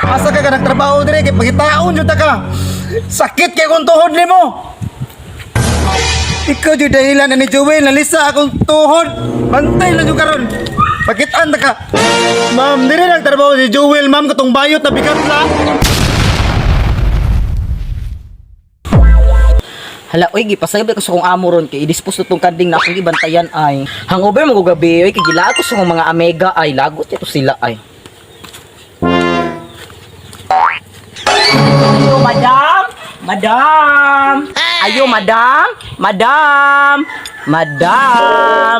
Asa ka ka nagtrabaho dire kay pagitaon jud ta ka. Sakit kay kung tuhod nimo. Ikaw jud dahilan na ni Joel nalisa akong tuhod. Bantay lang jud karon. Pakitaan ta ka. Ma'am, dire nagtrabaho si Joel, ma'am, katong bayot na bigat la. Hala, oy, gipasayab ko sa kong amo ron kay i-dispose na tong kanding na akong gibantayan ay. Hangover mo gabi, oy, kay gilaag ko sa kong mga amega ay lagot ito sila ay. Ayo, madam! Madam! Ayo, madam! Madam! Madam!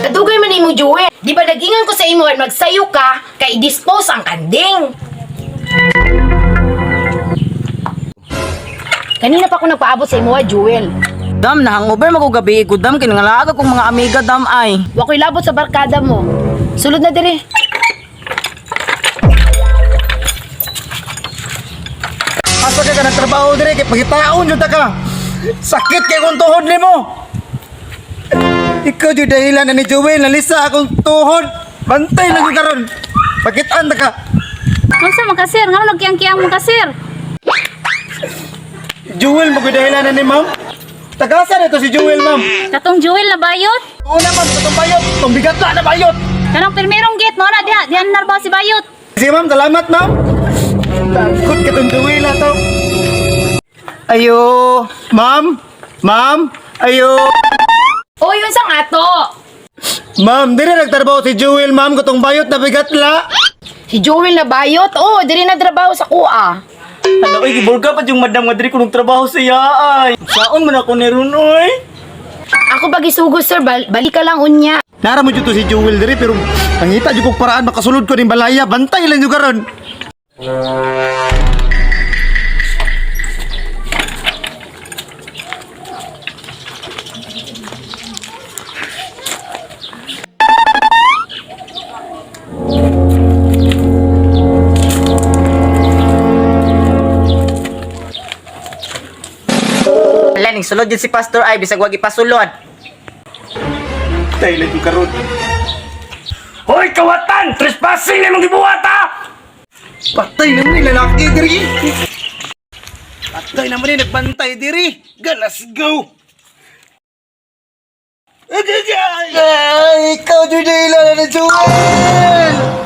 Kadugay man nimo Joel. Di ba nagingan ko sa imo at magsayo ka kay dispose ang kanding. Kanina pa ako nagpaabot sa imo, Joel. Dam, na hangover mo gabi, ko dam kay nangalaag akong mga amiga dam ay. Wa ko'y labot sa barkada mo. Sulod na dire. Asa ka ka nagtrabaho dire kay pagitaon jud ta ka. Sakit kay kung tuhod nimo. Ikaw jud dahilan na ni Joel nalisa akong tuhod. Bantay lang jud karon. Pakitaan ta ka. Unsa man ka sir? Ngano nagkiyang-kiyang mo ka sir? Joel mo dahilan na ni ma'am. Tagasa na to si Joel, ma'am. Katong Jewel na bayot? Una ma'am, katong bayot, tong bigat na na bayot. Kanang pirmirong gate mo na diha, diha narbaw si bayot. Sige ma'am, salamat ma'am. Takot ka tong Joel na to. Ayo, ma'am, ma'am, ayo. Oy, unsang ato? Ma'am, dire nagtrabaho si Joel, ma'am, katong bayot na bigat la. Si Joel na bayot. Oh, diri na trabaho sa kuha. Hala, oy, gibulga pa yung madam nga diri ko trabaho siya ay. Saon man ako ni ron, oy? Ako ba gisugo sir, balik ka lang unya. Nara mo dito si Joel dire pero pangita jud kog paraan makasulod ko ning balaya, bantay lang jud karon. Hala, ning sulod yun si Pastor ay bisag wag ipasulod. Bantay lang jud karon. Hoy, kawatan! Trespassing na imong gibuhat, ha! Patay naman ni lalaki diri. Patay naman ni nagbantay diri. Galas go. Ay, ikaw jud na ni Joel.